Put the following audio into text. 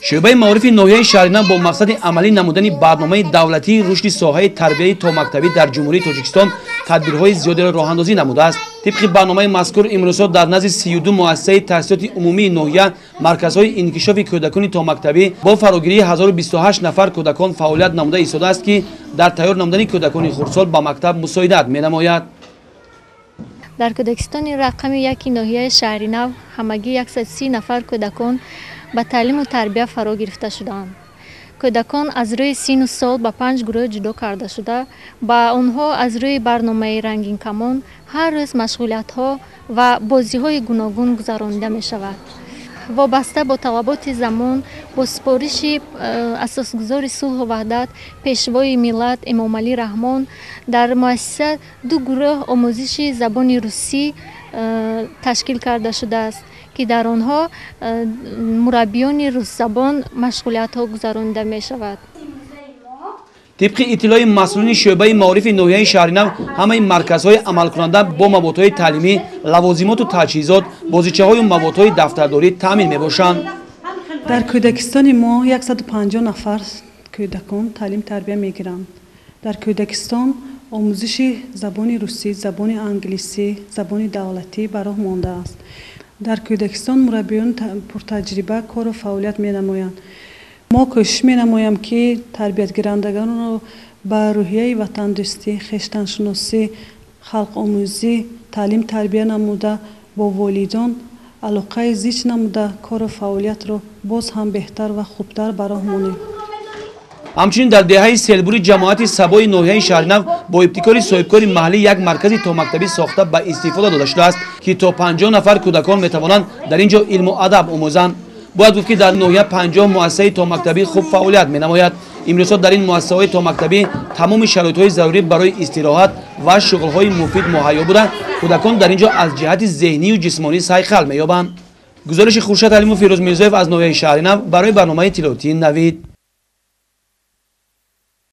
Шӯъбаи маорифи ноҳияи Шаҳринав бо мақсади амалӣ намудани барномаи давлатии рушди соҳаи тарбияи томактабӣ дар Ҷумҳурии Тоҷикистон тадбирҳои зиёдеро роҳандозӣ намудааст. Тибқи барномаи мазкур, имрӯзҳо дар назди 32 муассисаи таҳсилоти умумии ноҳия марказҳои инкишофи кӯдакони томактабӣ бо фарогирии 1028 нафар кӯдакон фаъолият намуда истодааст, ки дар тайёр намудани кӯдакони хурдсол ба мактаб мусоидат менамояд. Дар кӯдакистони рақами 1 ноҳияи Шаҳринав ҳамагӣ 130 нафар кӯдакон ба таълиму тарбия фаро гирифта шудаанд. Кӯдакон аз рӯи сину сол ба 5 гурӯҳ ҷудо карда шуда, ба онҳо аз рӯи барномаи рангинкамон ҳар рӯз машғулиятҳо ва бозиҳои гуногун гузаронида мешавад. Вобаста бо талаботи замон, бо супориши асосгузори сулҳу ваҳдат, пешвои миллат Эмомалӣ Раҳмон, дар муассиса 2 гурӯҳ омӯзиши забони русӣ ташкил карда шудааст, ки дар онҳо мураббиёни русзабон машғулиятҳо гузаронида мешавад. Тибқи иттилои масъулини шӯъбаи маорифи ноҳияи Шаҳринав, ҳамаи марказҳои амалкунанда бо маводҳои таълимӣ, лавозимоту таҷҳизот, бозичаҳою маводҳои дафтардорӣ таъмин мебошанд. Дар кӯдакистони мо 150 нафар кӯдакон таълим тарбия мегиранд. Дар кӯдакистон омӯзиши забони русӣ, забони англисӣ, забони давлатӣ ба роҳ мондааст. Дар кӯдакистон мураббиён пуртаҷриба кору фаъолият менамоянд. Мо кӯшиш менамоем, ки тарбиятгирандагонро ба рӯҳияи ватандӯстӣ, хештаншиносӣ, халқомӯзӣ таълим тарбия намуда, бо волидон алоқаи зич намуда, кору фаъолиятро боз ҳам беҳтар ва хубтар ба роҳ монем. Ҳамчунин дар деҳаи Селбури ҷамоати Сабои ноҳияи Шаҳринав бо ибтикори соҳибкори маҳаллӣ як маркази томактабӣ сохта ба истифода дода шудааст, ки то 50 нафар кӯдакон метавонанд дар ин ҷо илму адаб омӯзанд. Бояд гуфт, ки дар ноҳия 50 муассисаи томактабӣ хуб фаъолият менамояд. Имрӯзҳо дар ин муассисаҳои томактабӣ тамоми шароитҳои зарурӣ барои истироҳат ва шуғлҳои муфид муҳайё буда, кӯдакон дар ин ҷо аз ҷиҳати зеҳнию ҷисмонӣ сайқал меёбанд. Гузориши Хуршед Алимов, Фирӯз Мирзоев аз ноҳияи Шаҳринав барои барномаи иттилоотии Навид.